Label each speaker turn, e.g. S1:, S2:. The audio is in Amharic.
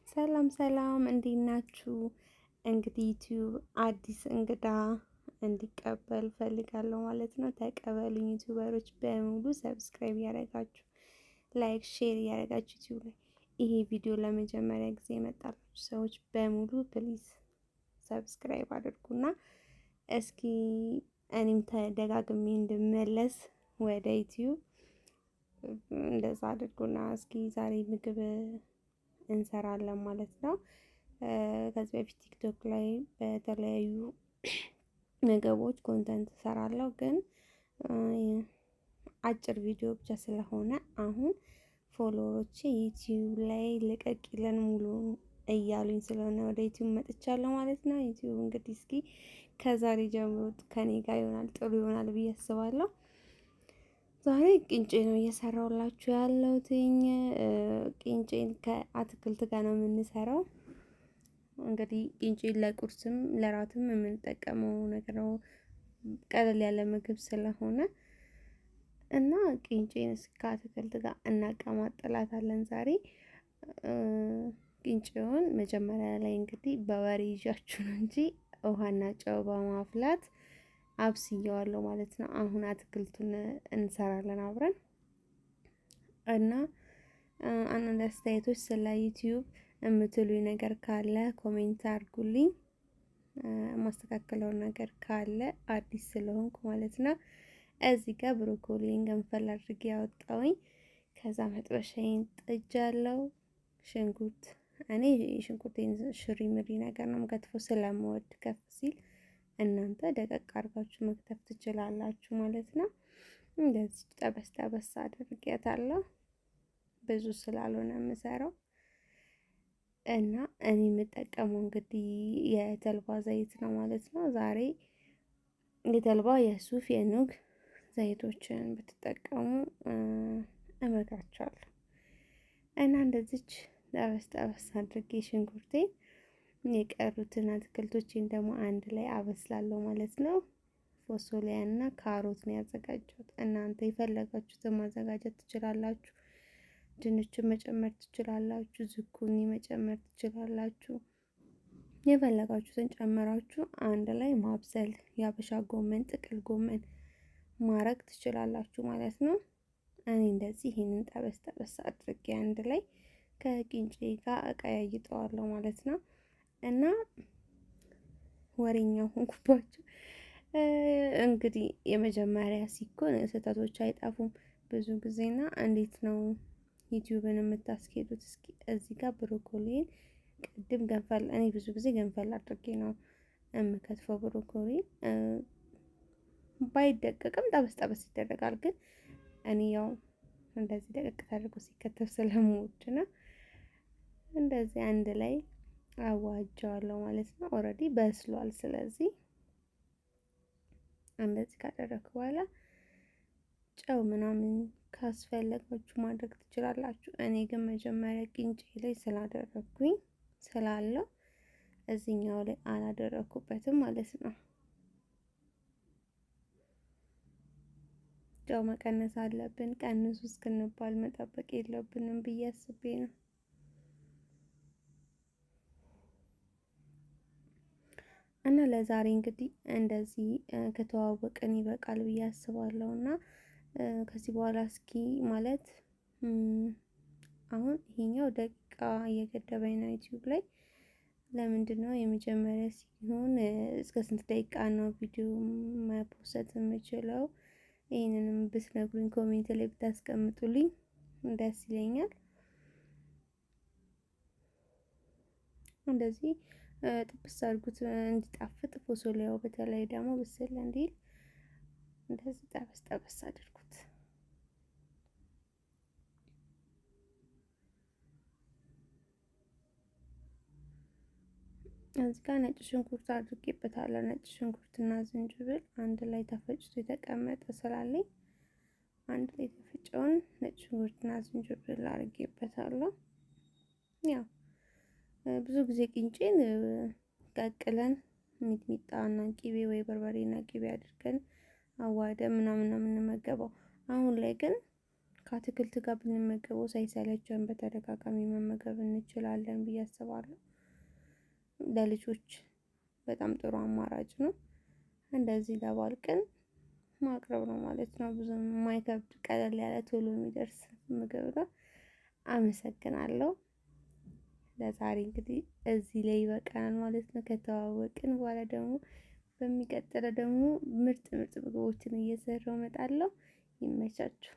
S1: ሰላም ሰላም፣ እንዴት ናችሁ? እንግዲህ ዩቲዩብ አዲስ እንግዳ እንዲቀበል ፈልጋለሁ ማለት ነው። ተቀበሉኝ YouTuber ኦች በሙሉ subscribe እያደረጋችሁ፣ like፣ share እያደረጋችሁ ዩቲዩብ ላይ ይሄ ቪዲዮ ለመጀመሪያ ጊዜ የመጣላችሁ ሰዎች በሙሉ please subscribe አድርጉና እስኪ እኔም ተደጋግሜ እንድመለስ ወደ ዩቲዩብ እንደዛ አድርጉና እስኪ ዛሬ ምግብ እንሰራለን ማለት ነው። ከዚህ በፊት ቲክቶክ ላይ በተለያዩ ምግቦች content እሰራለሁ፣ ግን አጭር ቪዲዮ ብቻ ስለሆነ አሁን follower ኦቼ ዩቲዩብ ላይ ልቀቂልን ሙሉ እያሉኝ ስለሆነ ወደ ዩቲዩብ መጥቻለሁ ማለት ነው። ዩቲዩብ እንግዲህ እስኪ ከዛሬ ጀምሮ ከኔ ጋር ይሆናል፣ ጥሩ ይሆናል ብዬ አስባለሁ። ዛሬ ቅንጬ ነው እየሰራሁላችሁ ያለሁትኝ። ቅንጬን ከአትክልት ጋር ነው የምንሰራው። እንግዲህ ቅንጬን ለቁርስም ለራትም የምንጠቀመው ነገር ነው፣ ቀለል ያለ ምግብ ስለሆነ እና ቅንጬን ከአትክልት ጋር እናቀማጥላታለን ዛሬ። ቅንጬውን መጀመሪያ ላይ እንግዲህ በወሬ ይዣችሁ ነው እንጂ ውሃና ጨው በማፍላት አብስየዋለሁ ማለት ነው። አሁን አትክልቱን እንሰራለን አብረን። እና አንዳንድ አስተያየቶች ስለ ዩቲዩብ የምትሉኝ ነገር ካለ comment አድርጉልኝ። የማስተካከለው ነገር ካለ አዲስ ስለሆንኩ ማለት ነው። እዚህ ጋር ብሮኮሊን ገንፈል አድርጌ ያወጣውኝ። ከዛ መጥበሻዬን ጥጃለሁ። ሽንኩርት፣ እኔ ሽንኩርቴን ሽሪ ምሪ ነገር ነው የምከትፈው ስለምወድ ከፍ ሲል፣ እናንተ ደቀቅ አድርጋችሁ መክተፍ ትችላላችሁ ማለት ነው። እንደዚህ ጠበስ ጠበስ አድርጌያታለሁ ብዙ ስላልሆነ የምሰራው። እና እኔ የምጠቀመው እንግዲህ የተልባ ዘይት ነው ማለት ነው። ዛሬ የተልባ፣ የሱፍ፣ የኑግ ዘይቶችን ብትጠቀሙ እመክራችኋለሁ። እና እንደዚች ጠበስ ጠበስ አድርጌ ሽንኩርቴ የቀሩትን አትክልቶችን ደግሞ አንድ ላይ አበስላለሁ ማለት ነው። ፎሶሊያ እና ካሮት ነው ያዘጋጀሁት። እናንተ የፈለጋችሁትን ማዘጋጀት ትችላላችሁ። ድንችን መጨመር ትችላላችሁ። ዝኩኒ መጨመር ትችላላችሁ። የፈለጋችሁትን ጨምራችሁ አንድ ላይ ማብሰል፣ የአበሻ ጎመን፣ ጥቅል ጎመን ማረግ ትችላላችሁ ማለት ነው። እኔ እንደዚህ ይህንን ጠበስ ጠበስ አድርጌ አንድ ላይ ከቂንጬ ጋር እቀያይጠዋለሁ ማለት ነው። እና ወሬኛ ሆንኩባችሁ። እንግዲህ የመጀመሪያ ሲኮን ስህተቶች አይጠፉም ብዙ ጊዜና እንዴት ነው ዩቲዩብን የምታስኬዱት? እስኪ እዚህ ጋር ብሮኮሊን ቅድም ገንፈል፣ እኔ ብዙ ጊዜ ገንፈል አድርጌ ነው የምከትፈው። ብሮኮሊ ባይደቀቅም ጠበስ ጠበስ ይደረጋል። ግን እኔ ያው እንደዚህ ደቀቅ ተደርጎ ሲከተፍ ስለምወድ ነው። እንደዚህ አንድ ላይ አዋጀዋለሁ ማለት ነው። Already በስሏል። ስለዚህ እንደዚህ ካደረኩ በኋላ ጨው ምናምን ካስፈለጋችሁ ማድረግ ትችላላችሁ። እኔ ግን መጀመሪያ ቅንጬ ላይ ስላደረኩኝ ስላለው እዚህኛው ላይ አላደረኩበትም ማለት ነው። ጨው መቀነስ አለብን። ቀንሱ እስክንባል መጠበቅ የለብንም ብዬ አስቤ ነው። እና ለዛሬ እንግዲህ እንደዚህ ከተዋወቅን ይበቃል ብዬ አስባለሁ። እና ከዚህ በኋላ እስኪ ማለት አሁን ይሄኛው ደቂቃ እየገደበኝ ነው ዩቲዩብ ላይ። ለምንድን ነው የመጀመሪያ ሲሆን እስከ ስንት ደቂቃ ነው ቪዲዮ መፖሰት የምችለው? ይህንንም ብትነግሩኝ፣ comment ላይ ብታስቀምጡልኝ ደስ ይለኛል። እንደዚህ ጥብስ አድርጉት እንዲጣፍጥ፣ ፎሶሊያው በተለይ ደግሞ ብስል እንዲል እንደዚህ ጠበስ ጠበስ አድርጉት። እዚህ ጋር ነጭ ሽንኩርት አድርጌበታለሁ። ነጭ ሽንኩርትና ዝንጅብል አንድ ላይ ተፈጭቶ የተቀመጠ ስላለኝ አንድ ላይ የተፈጨውን ነጭ ሽንኩርትና ዝንጅብል አድርጌበታለሁ። ያው ብዙ ጊዜ ቅንጬን ቀቅለን ሚጥሚጣ እና ቂቤ ወይ በርበሬና ቂቤ አድርገን አዋህደን ምናምን ነው የምንመገበው። አሁን ላይ ግን ከአትክልት ጋር ብንመገበው ሳይሰለቸን በተደጋጋሚ መመገብ እንችላለን ብዬ አስባለሁ። ለልጆች በጣም ጥሩ አማራጭ ነው። እንደዚህ ለበዓል ቀን ማቅረብ ነው ማለት ነው። ብዙ የማይከብድ ቀለል ያለ ቶሎ የሚደርስ ምግብ ነው። አመሰግናለሁ። ለዛሬ እንግዲህ እዚህ ላይ ይበቃናል ማለት ነው። ከተዋወቅን በኋላ ደግሞ በሚቀጥለው ደግሞ ምርጥ ምርጥ ምግቦችን እየሰራሁ እመጣለሁ። ይመቻችሁ።